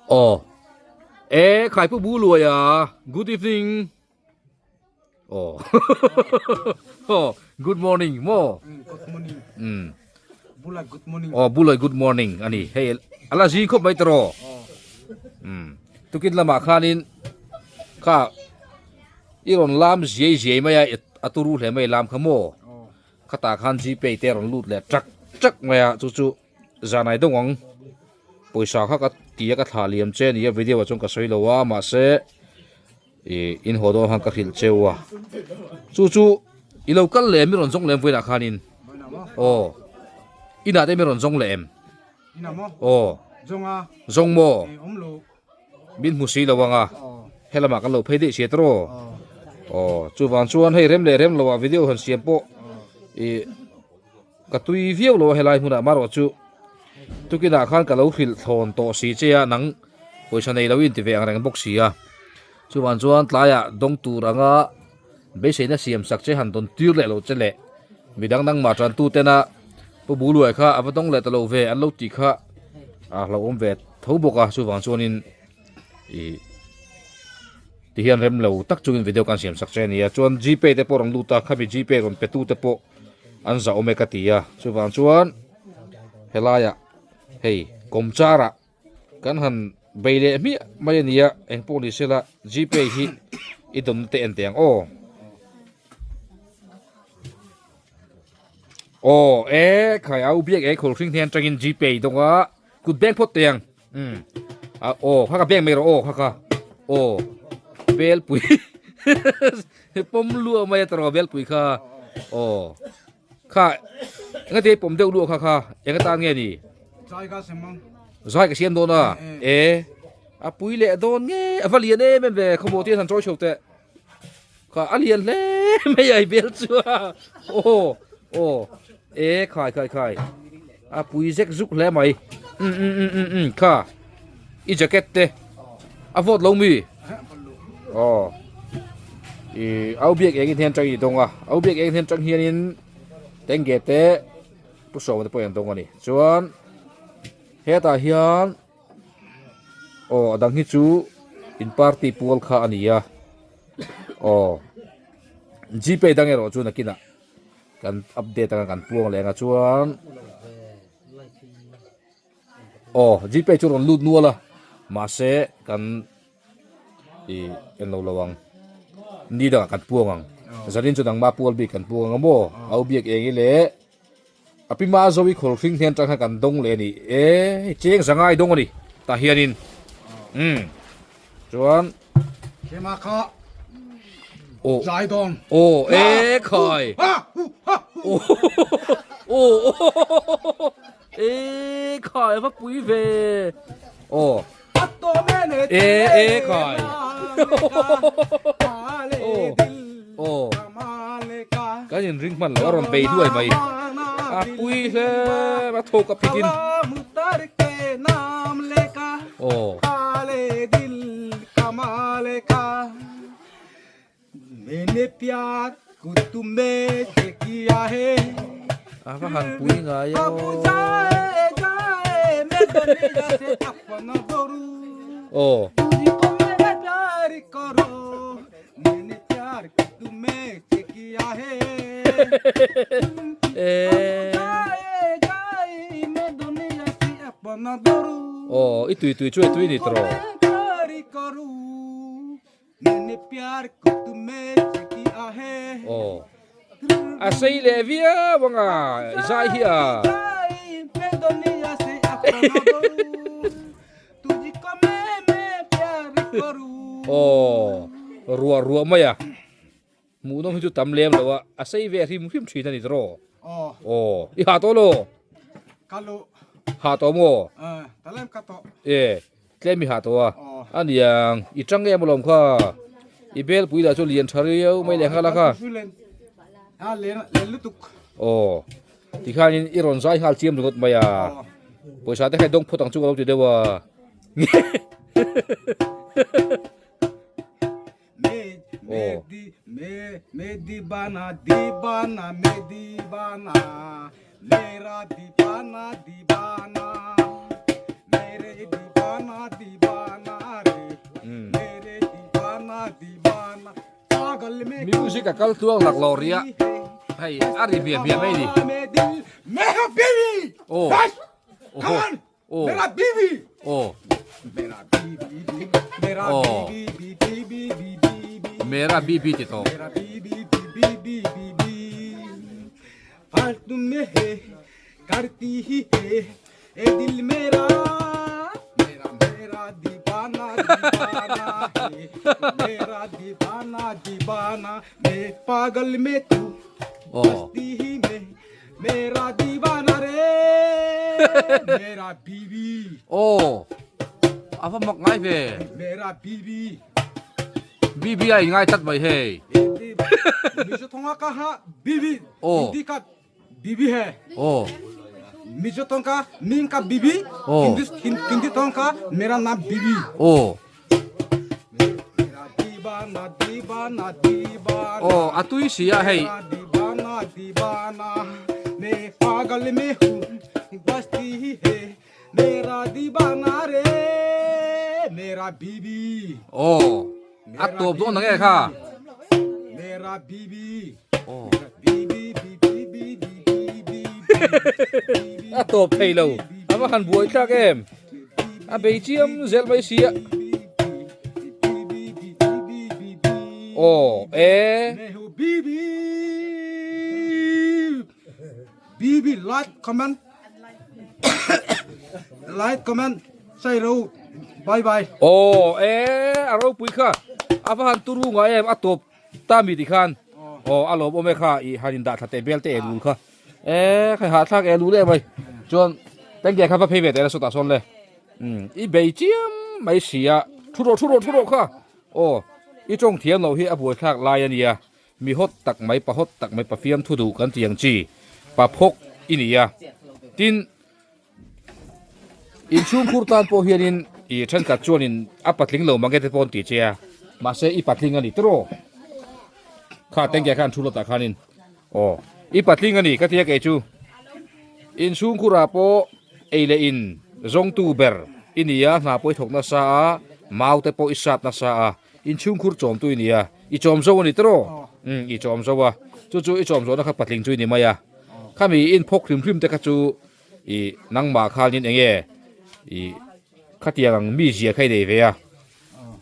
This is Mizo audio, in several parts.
Aw e khai pu bu luai a good evening aw aw good morning maw good morning um bulai good morning aw bulai good morning ani hei ala zing khawp mai tawh um tukin lamah khanin kha i rawn lam ziai ziai mai a a turu hle mai lam kha maw khatah khan gpay te a rawn lut leh chak chak mai a chu chu zanai deuh ang pawisa kha ka ti a ka thlah liam che a ni a video ah chuan ka sawi lo a mahse ih in haw dawn khan ka hrilh cheu a chu chu i lo kal leh em i rawn zawng leh em vawiinah khanin aw inah te mi rawn zawng leh em aw zawng maw min hmu si lo ang a helamah kan lo phei daih sia tawh aw chuvang chuan hei rem leh rem lo ah video han siam pawh ih ka tui viau lo a helai hmunah marawh chu tukinah khan ka lo hrilh thlawn tawh si che a nang pawisa nei lo in ti ve ang reng bawk si a chuvang chuan tlaiah dawng tur anga beiseina siam sak che han dawn tir leh lo che leh midang nangmah tan tu tena pu buluai kha a va dawng leh ta lo ve an lo tih kha a hlauhawm ve tho bawk a chuvang chuanin ih ti hian rem lo tak chungin video kan siam sak che a ni a chuan gpay te pawh rawn lut a khami gpay rawn pe tu te pawh an zah awm e ka ti a chuvang chuan helaiah hei kawmchar ah kan han bei leh hmiah mai a ni a eng pawh ni sela gpay hi i dawn te en teh ang aw aw e khai au biak e khawl hring hian tangin gpay dawng a kut beng phawt teh ang um a aw kha ka beng mai rawh aw kha kha aw belpui pawm luah mai a tawrh belpui kha aw Kha enga te pawm deuh luah kha kha enga tan nge ni? Zai ka siam ang. Zai ka siam dawn a. E a pui leh dawn nge a va lian em em ve khawmuh te han chawi chho teh. Kha a lian hle mai ai bel chu a. Aw aw e khai khai khai a pui zek zuk hle mai. Um um um um um kha i jacket te a vawt lo mi? Aw i au biak engin hian tang i dawng a au biak engin hian tang hianin tenge te pu sawma te pawh an dawng a ni chuan hetah hian aw a dang hi chu in party pual kha a ni a aw gpay dang erawh chu nakinah kan update anga kan puang leh anga chuan. Aw gpay chu rawn lut nual a mahse kan ih en lo lo ang ni dangah kan puang ang zanin chu nangmah pual bik kan puang ang a maw au biak eng i leh a pi ma zo i khawl hring hnen atang khan kan dawng leh a ni e cheng zangai dawng a ni tah hianin umm chuan Kema kha aw zai dawn aw e khai aw aw e khai va pui ve aw e e khai aw aw kan in ring hman lo a rawn bei hluai mai a pui hle a thawk a phit in aw A va han pui ngai aw. Aw. Aw i tui tui chu e tui ni tawh rawh. Aw a sei leh viau ang a i zai hi a. Aw ruah ruah mai a hmuh nawm hi chu tam lem lo a a sei ve hrim hrim thin a ni tawh aw i ha tawh lo ha tawh maw e tlem i ha tawh a aniang i tang em alawm kha i belpui lah chu lian tha riau mai leh nghal a kha aw. Tikhanin i rawn zai nghal chiam ringawt mai a, pawisa te kha i dawng phawt ang chu ka lo ti deuh a. Aw. Music a kal tluang lak lo ria hei a ri hmiah hmiah mai ni. Aw aw aw aw Mera bibi ti tawh. Aw a va mak ngai ve bibi a in ngai tlat mai hei aw. Bibi hai. Oh. Mizo tong ka ming ka Bibi. Oh. Hindi Hindi tong ka mera naam Bibi. Oh. Mera divana divana divana. Oh, atui sia hei. Mera divana divana. Me pagal me hu basti hi hai. Mera divana re. Mera Bibi. Oh. A tawp dawn ang e kha. Mera Bibi. Oh. Bibi Bibi Bibi Bibi. A tawp thei lo. A va han buai thlak em. A bei chiam zel mai sia. Oh, e. Bibi. Bibi like comment. Like comment sai ro bye bye. Aw e a ropui kha a va han turu ngai em a tawp ta mi ti khan aw a lawm awm e kha i han in dah thla teh bel te elul kha e khai hah thlak elul em mai chuan tengge kha va phei ve teh la sawtah sawn le um i bei chiam mai sia thu rawh thu rawh thu rawh kha aw i tawng thiam loh hi a buai thlak lai ania Mi hawt tak mai, pa hawt tak mai, pa fiamthu duh kan ti ang chi, pa phawk i ni a. Tin, inchhungkhur tan pawh hianin i thenkhat chuanin a patling lo mange te pawh an ti che a, mahse i patling a ni tiraw? Kha tengke khan thu lawtah khanin aw i patling a ni ka tia kei chu. Inchhungkhurah pawh ei leh in zawngtu ber i ni a, hna pawh i thawk nasa a, mau te pawh i sat nasa a. Inchhungkhur chawmtu i ni a, i chawm zo a ni tiraw? Umm, i chawm zo a, chu chu i chawm zawhna kha patling chu i ni mai a. Khami in phawk hrim hrim te kha chu i nangmah khanin eng nge i khatiang ang mi zia kha i nei ve a,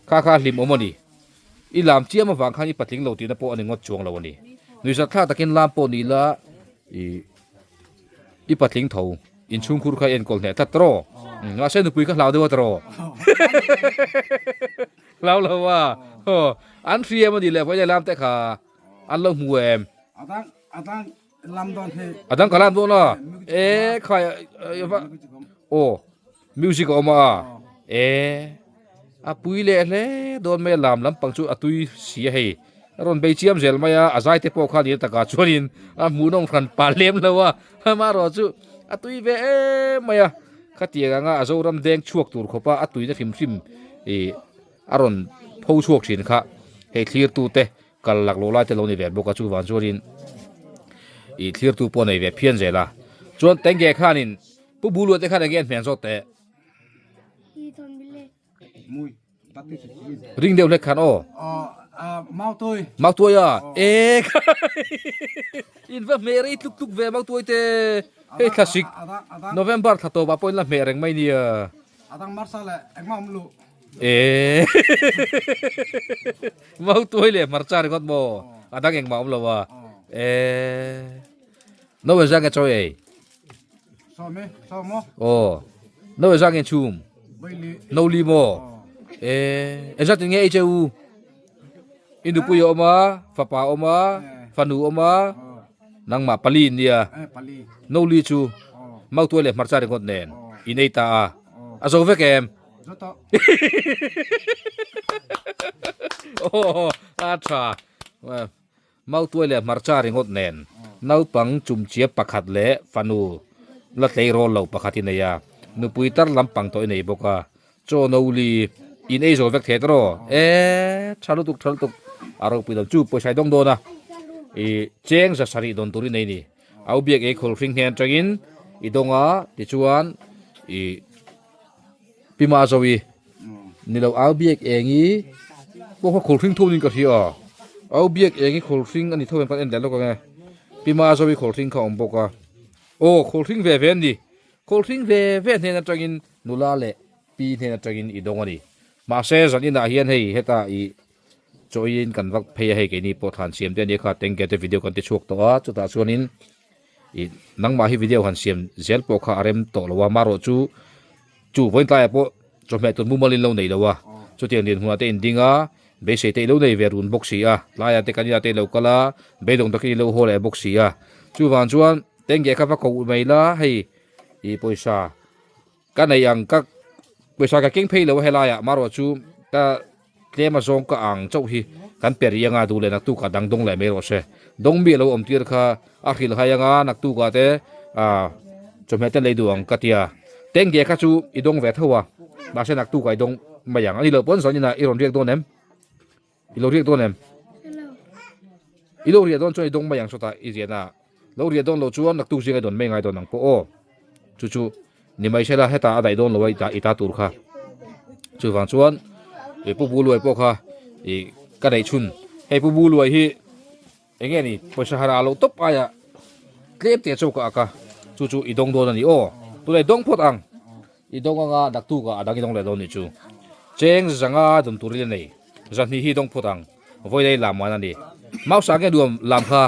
kha kha hlim awm a ni. I lam chiam avang khan i patling lo tihna pawh a ni ngawt chuang lo a ni. Nuihzat thlak takin lam pawh ni la i I patling tho inchhungkhur kha i enkawl hneh tlat tawh mahse nupui kha hlau deuh a tawh hlau lo a aw an hriam a ni leh vawiin lam te kha an lo hmu em adang adang lam dawn he adang ka lam dawn a e khai aw Music a awm a, e a pui leh hle dawn mai a lam lampang chu a tui si a hei a rawn bei chiam zel mai a a zai te pawh kha ni takah chuanin a hmuhnawm hran pah lem lo a amaherawh chu a tui ve em mai a khatiang anga a Zoram deng chhuak tur khawpa a tuina hrim hrim ih a rawn pho chhuak thin kha hei thlirtu te kal lak loh lai te lo ni ve bawk a chuvang chuanin ih thlirtu pawh a nei ve phian zel a chuan tengge khanin. Pu Buluah te khan enge an hmel zawt teh? Ring deuh hlek khan aw. Mautuai. Mautuai a. E in va hmeh rei tluk tluk ve Mautuai te. Hei thlasik November thla tawpah pawh in la hmeh reng mai nia. Adang marsa leh engmah awm luh. E Mautuai leh hmarcha ringawt maw? Adang engmah awm lo a. E No e zang e chawi ei. Aw no e zang in chhum no li maw e engzat in nge ei che u i nupui a awm a fapa a awm a fanu a awm a nangmah pali in nia no li chu mautuai leh hmarcha ringawt nen in ei ta a a zo vek em aw a tha. Mautuai leh hmarcha ringawt nen naupang chumchia pakhat leh fanu la tleirawl lo pakhat i nei a, nupui tar lampang tawh i nei bawk a, chaw no li in ei zo vek thei ta raw? E, tha lutuk tha lutuk a ropui lo chu pawisa i dawng dawn a, i cheng za sarih dawn tur i nei ni, au biak ei khawl hring hnen atangin i dawng a tichuan i Pi Mazovi ni lo au biak eng i pawh kha khawl hring thawnin ka hria. Au biak eng i khawl hring a ni tho em kan en leh lawk ang e. Pi Mazo i khawl hring kha a awm bawk a. Aw khawl hring ve ve an ni. Khawl hring ve ve hnen atangin nula leh pi hnen atangin i dawng a ni. Mahse zan inah hian hei heta i chawiin kan vak phei a hei keini pawh thlan siam te ania kha tengge te video kan ti chhuak tawh a chutah chuanin ih nangmah hi video han siam zel pawh kha a rem tawh lo a marawh chu chu vawiin tlaiah pawh chawhmeh tur mumal in lo nei lo a chutiang din hmunah te in ding a beisei te i lo nei ve run bawk si a tlaiah te kan inah te i lo kal a beidawng takin i lo haw leh bawk si a chuvang chuan tengge kha va koh mai la hei ih pawisa. Ka nei ang ka pawisa ka keng phei lo a helaiah marawh chu ka tlem a zawng ka ang chauh hi kan pe rih anga duh leh naktuk ah dang dawng leh mai rawh se. Dawng mi a lo awm tir kha a hrilh hai anga naktuk ah te ah chawhmeh te lei duh ang ka tia. Tengge kha chu i dawng ve tho a mahse naktuk ah i dawng mai ang a ni loh pawn zawn inah i rawn riak dawn em? I lo riak dawn em? I lo riah dawn chuan i dawng mai ang sawtah i riahna ah. Lo riah dawn lo chuan naktuk zinga i dawn mai ngai dawn ang pawh aw. Chu chu ni mai sela hetah a daih dawn lo a i ta tur kha. Chuvang chuan i pu bu luai pawh kha i ka neih chhun. Hei pu bu luai hi eng nge ni pawisa hara loh tawp aia tlem te chauh ka ak a. Chu chu i dawng dawn a ni aw. Tunah i dawng phawt ang. I dawng anga naktuk ah a dang i dawng leh dawn nih chu. Cheng zanga dawm tur ila nei. Zahnih hi i dawng phawt ang. Vawi lei lam man a ni. Mausa nge nuam lam kha?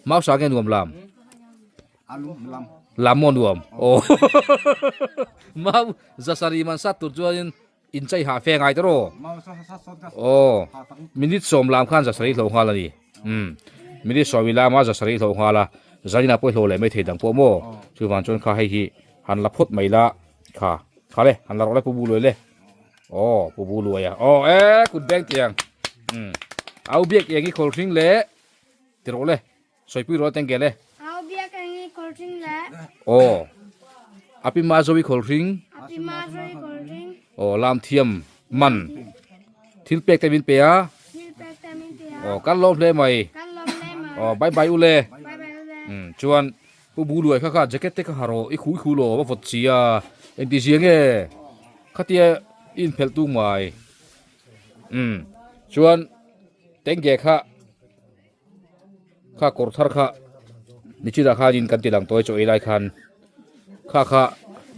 Mausa nge nuam lam? Lam maw nuam? Aw. Mau zasarih man sat tur chuanin inchei hah fe ngai tawh rawh. Aw. Minute sawm lam khan zasarih i hloh nghal a ni. Umm. Minute sawm i lam a zasarih i hloh nghal a. Zaninah pawh i hloh leh mai thei dang pawh maw? Chuvang chuan kha hei hi Han la phawt mai la kha kha le han la rawh le pu bu luai le aw pu bu luai a aw e kut beng tiang um au biak eng i khawl hring le ti rawh le sawipui rawh teng ke le au biak eng i khawl hring le aw api ma zo i khawl hring api ma zo i khawl hring aw lam thiam man thil pek te min pe a thil pek te min pe a aw kan lawm hle mai kan lawm hle mai aw bye bye u le bye bye u le um chuan Pu Bu Luai kha kha jacket te kha ha rawh, i khui khu lo a vawt chi a, engti zia nge khatia i inphelh tung mai. Umm chuan tengge kha kha kawr thar kha nichina khanin kan ti lang tawi chaw ei lai khan kha kha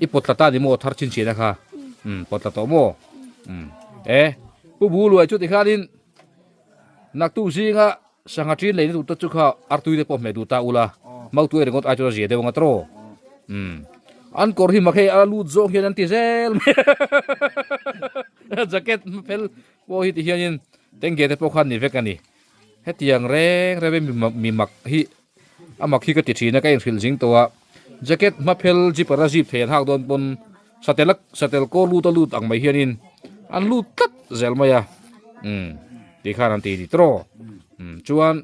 i pawt tla ta ni maw thar chhinchhiahna kha umm pawt tla tawh maw umm e Pu Bu Luai chu tikhanin naktuk zinga Sangha ṭin leina duh te chu kha artui te pawh hmeh duh ta ula, mautuai ringawt ai chuan a zia deuh anga tawh. Umm. An kawr hi mak hei a lut zawng hian an ti zel mai a. Jacket fel pawh hi ti hianin tengge te pawh khan ni vek a ni. Hetiang reng reng mi mi mak hi a mak hi ka ti thin a ka inhrilh zing tawh a. Jacket hma phel zipper a zip thei an hak dawn pawn satel a satel kaw lut a lut ang mai hianin an lut tlat zel mai a. Umm. Ti khan an ti ni tawh. Umm chuan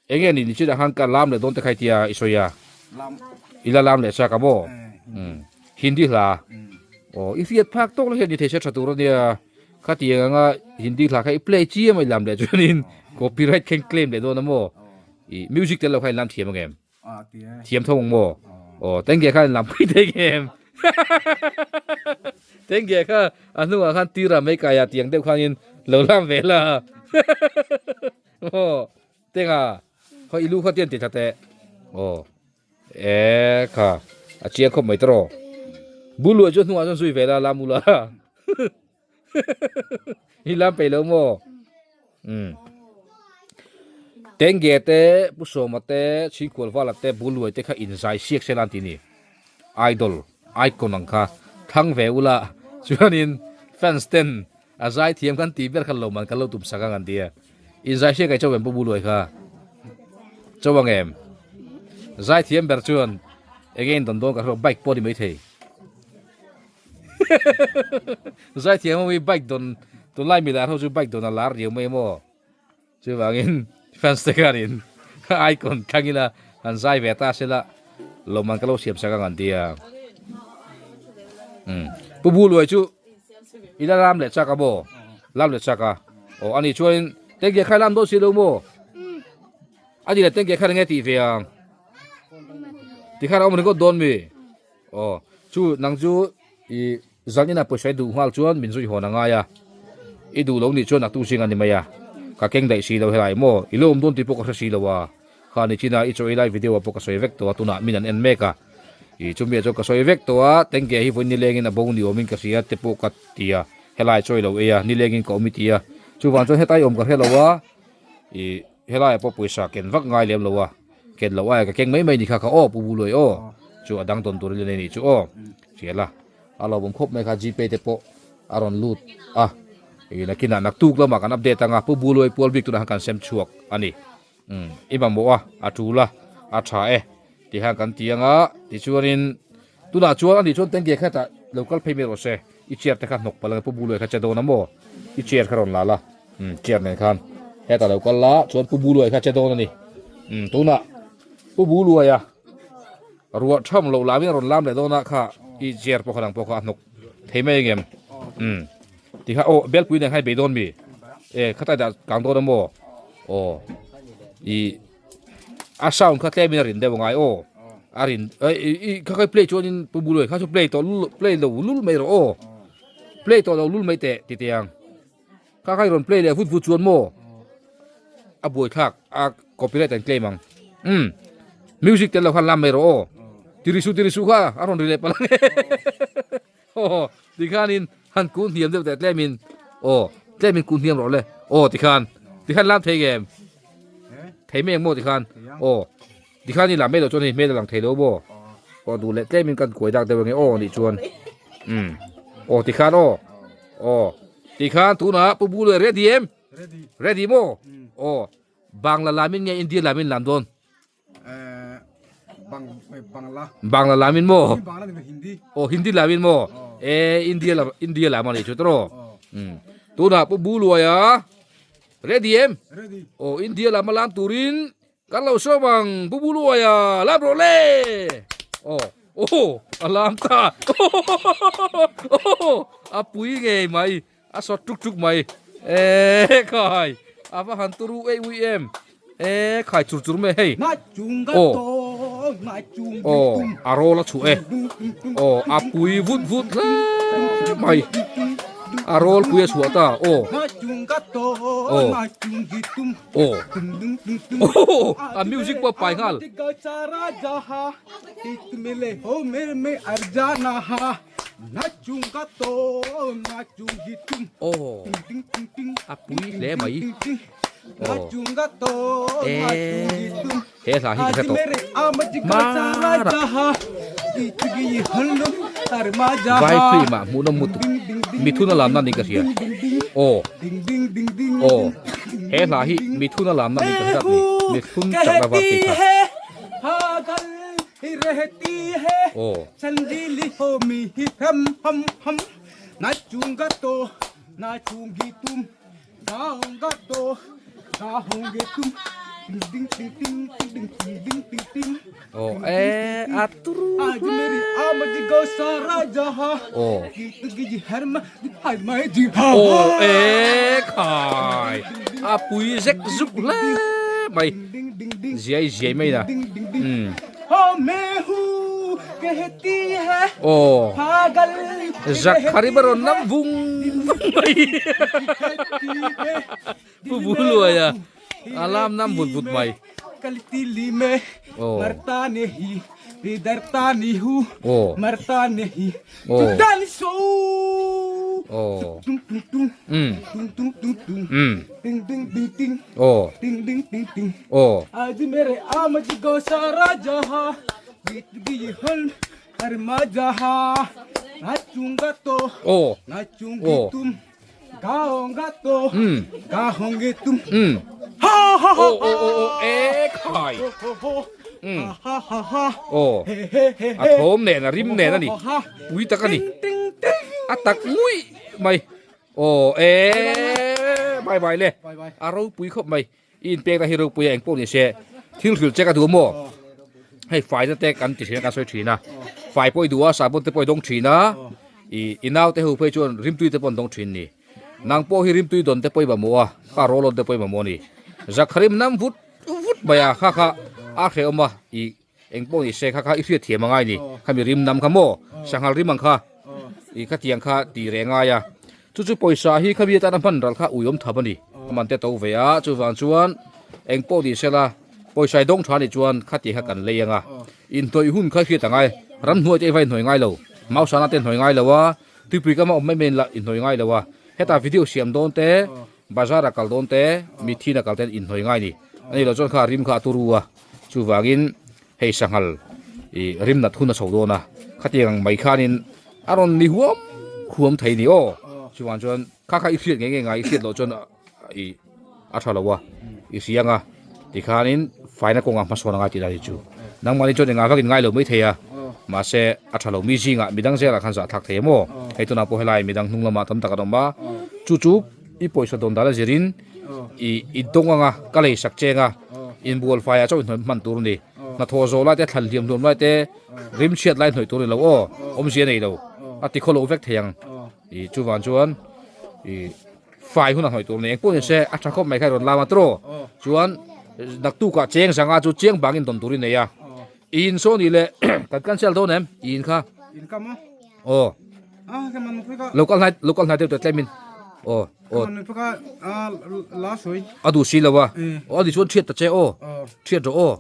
eng nge ni ni chinah khan ka lam leh dawn te kha i tia i sawi a. I la lam leh chak a maw? Umm Hindi hla. Aw i hriat phak tawk la hian ni thei se tha tur a nia. Khatiang anga Hindi hla kha i play chiam a i lam leh chuanin copyright kha in claim leh dawn a maw? I music tel lo kha in lam thiam ang em? Thiam tho ang maw? Aw tengge kha in lam pui thei nge em? Tengge kha a hnungah khan tira mai kaia tiang deuh khanin lo lam ve la. Aw tenga khaw i lu kha tian ti tha teh. Aw e kha a chiang khawp mai tawh. Buluai chu a hnungah chuan zui ve la lam ula. I lam peih lo maw? Umm. Tengge te, Pu Sawma te, Chhingkhual Vala te, Buluai te kha inzai siak sela an ti ni. Idol, icon ang kha thlang ve ula chuanin fans ten a zai thiam khan tih ber kha lo man kan lo tum sak ang an ti a. Inzai siak ai chauh em Pu Buluai kha? Chauh ang em? Zai thiam ber chuan enge in dawn dawn ka hre lo, bike pawh a ni maithei. Zaithiam ho hi bike dawn tunlai milar ho chu bike dawn a lar riau mai maw chuvangin fans te khanin icon thlang ila han zai ve ta sela lawmman ka lo siam sak ang an tia umm pu bu luai chu ila lam leh chak a maw lam leh chak a aw ani chuanin tengge khai lam dawn si lo maw ani leh tengge khan enge tih ve ang tikhan a awm ringawt dawn mi. Aw, chu nang chu i zan ina pawisa i duh nghal chuan min zui hawn a ngai a, i duh lo nih chuan a tu zing a ni mai a. Ka keng daih si lo helai maw? I lo awm dawn tih pawh ka hre si lo a. Kha ni chin a i chaw ei lai video ah pawh ka sawi vek tawh a, tunah min an en mek a. I chumi ah chuan ka sawi vek tawh a, tengge hi vawiin nilengin a bo ni awmin ka hria te pawh ka ti a, helai chaw i lo ei a, nilengin ka awm i ti a. Chuvang chuan hetai awm ka hre lo a, i helai ah pawh pawisa ken vak ngai lem lo a, ken loh aia ka keng mai mai ni kha ka aw Pu Buluai aw chu a dang tawn tur in a nei nih chu aw hria la. A lo awm khawp mai kha Gpay te pawh a rawn lut a, i nakinah naktuk lamah kan update anga Pu Buluai pual bik tunah khan kan sem chhuak a ni. Umm i mamawh a, a tul a, a tha e tih khan kan ti anga tichuanin tunah chuan ani chuan tengge kha hetah lo kal phei mai rawh se, i chair te kha hnawk palh ang e Pu Buluai kha che dawn a maw? I chair kha rawn la la, umm chair nen khan hetah lo kal la chuan Pu Buluai kha che dawn a ni. Umm tunah Pu Buluaia Ruah tham loh lamin a rawn lam leh dawn a kha i chair pawh kha dang pawh kha a hnawk thei mai ang em umm ti kha aw belpui nen khan i bei dawn mi e khatai dah kang dawn a maw aw i a sound kha tlem in a rin deuh angai aw a rin i i kha kha i play chuan in pu buluai kha chu play tawh lul play lo lul mai rawh aw play tawh lo lul mai teh ti teh ang. Kha kha i rawn play leh vut vut chuan maw a buai thlak a copyright an claim ang umm music tel lo khan lam mai rawh aw tirisu tirisu kha a rawn ri leh palh ang aw tikhanin han kun hniam deuh teh tlemin aw tlemin kun hniam rawh le aw tikhan tikhan lam thei ngem thei mai ang maw tikhan aw tikhan i lam mai loh chuan hei hmel a lang thei lo maw aw duh leh tlemin kan kuai dak deuh ange aw nih chuan umm aw tikhan aw Aw tikhan tunah Pu Buluai ready em? Ready. Ready maw? Aw Bangla lamin nge India lamin lam dawn? Eh Bang Bangla. Bangla lamin maw? Bangla ni Hindi. Aw Hindi lamin maw? Eh India lam India lam ani chu tawh. Um tunah Pu Buluaia ready em? Ready. Aw India lama lam turin Kan lo sawm ang Pu Buluaia lam rawh le! Aw aw a lam ta aw a pui ngei mai a sawt tuk tuk mai e khai a va han turu ei ui em e khai chur chur mai hei aw aw a rawl a chhuah e aw a pui vut vut hle mai a rawl pui a chhuah ta aw aw. Aw oh a music pawh a pai nghal. Aw a pui hle mai aw e he hla hi ka hre tawh hmara vai film ah hmuhnawm mutuk mithun a lamna niin ka hria aw. Aw, he hla hi mithun a lamna niin ka hre tlat ni, mithun chakna var tih kha. Aw. Aw e a turu hle. Aw. Aw e khai a pui zek zuk hle mai ziai ziai mai na umm. Aw Zakhari a rawn lam vung vung mai Pu Buluaia a lam nam vut vut mai. Aw. Aw. Aw. Aw. Umm. Umm. Aw. Aw. Aw. Aw. Umm. Umm. Aw aw aw aw e khai. Umm. Aw. A thawm nen a rim nen a ni. Pui tak a ni. A tak nguih mai. Aw e bye bye le. A ropui khawp mai. I inpekna hi ropui a engpawh ni se thil hrilh che ka duh maw? Hei faina te kan ti thin a kan sawi thin a, fai pawh i duh a sahbawn te pawh i dawng thin a, i i naute ho phei chuan rimtui te pawh an dawng thin ni. Nang pawh hi rimtui dawn te pawh i mamawh a, ka rawlawn te pawh i mamawh a ni. Zakharim nam vut vut mai a kha kha a hrehawm a i Engpawh ni se kha kha i hriat thiam angai ni, khami rim nam kha maw, sanghal rim ang kha i khatiang kha ti reh ngai a, chu chu pawisa hi khami atana hman ral kha ui awm tham a ni. A man te to ve a, chuvang chuan eng pawh ni sela pawisa i dawng tha nih chuan khati kha kan lei anga inhnawih hun kha hriat angai, ramhnuai te i va inhnawih ngai lo, mausana te inhnawih ngai lo a, tuipui kama awm mai mai in la inhnawih ngai lo a, hetah video siam dawn te, bazar a kal dawn te, mithin a kal ten inhnawih ngai ni, ani lo chuan kha rim kha a turu a, chuvangin hei sanghal ih rim nat hun a chho dawn a, khatiang ang mai khanin a rawn ni huam huam thei ni aw, chuvang chuan kha kha i hriat ngei ngei ngai i hriat loh chuan ih a tha lo a, i hria anga tikhanin faina kawngah hmasawn a ngai tih lai hi chu nangmahni chuan engah vakin ngai lo mai thei a, mahse a tha lo mi zingah midang zelah khan zah thlak thei em aw, hei tunah pawh helai midang hnung lamah tam tak an awm a, chu chu i pawisa dawn dan a zirin ih i dawng anga ka lei sak cheng a, inbual faiah chauh inhnawih hman tur a ni, hnathawh zawh lai te thlan hliam hluam lai te rim chhiat lai hnawih tur a ni lo aw, awmzia a nei lo, a tikhaw lo vek thei ang ih chuvang chuan ih. Fai hun a hnawih tur ni engpawh ni se a tha khawp mai kha i rawn lam a tiraw chuan naktukah cheng zanga chu chiang bangin dawn tur i nei a i in saw ni le kan cancel dawn em i in kha aw local hnai local hnai deuh teh tlem in aw aw a duh si lo a aw ani chuan thiat ta che aw thiat rawh aw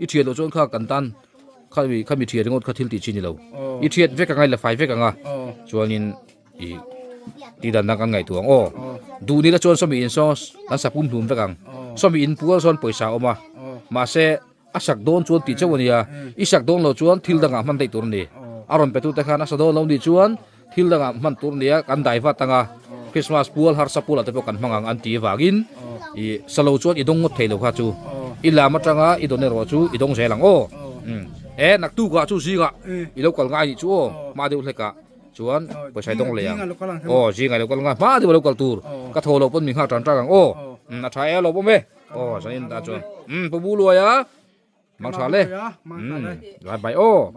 i thiat loh chuan kha kan tan khami khami thiat ringawt kha thil tih chi ni lo i thiat vek anga i la fai vek anga chuanin I tih dan dang kan ngaihtuah ang aw. Duh nila chuan sawmi in saw kan sa pum hlum vek ang. Sawmi in pual sawn pawisa a awm a. Mahse a sak dawn chuan tih chauh a nia. I sak dawn lo chuan thil dangah hman daih tur a ni. A rawn pe tute khan a sa dawn lo nih chuan thil dangah hman tur a nia kan dai vat ang a. Christmas pual harsa pualah te pawh kan hmang ang an tih avangin i sa lo chuan i dawng ngawt thei lo kha chu. I lam atanga i dawn erawh chu i dawng zel ang aw. E naktukah chu zingah i lo kal ngai nih chu aw hma deuh hlekah. Chuan pawisa dawng leh ang. Aw zing a lo kal nga hma deuh a lo kal tur. Ka thaw loh pawn min nghak tan tan ang aw. Umm a tha e a lawm awm e. Aw zanin ta chuan. Umm pu Bu Luai a. Mang tha le. Umm bye bye aw.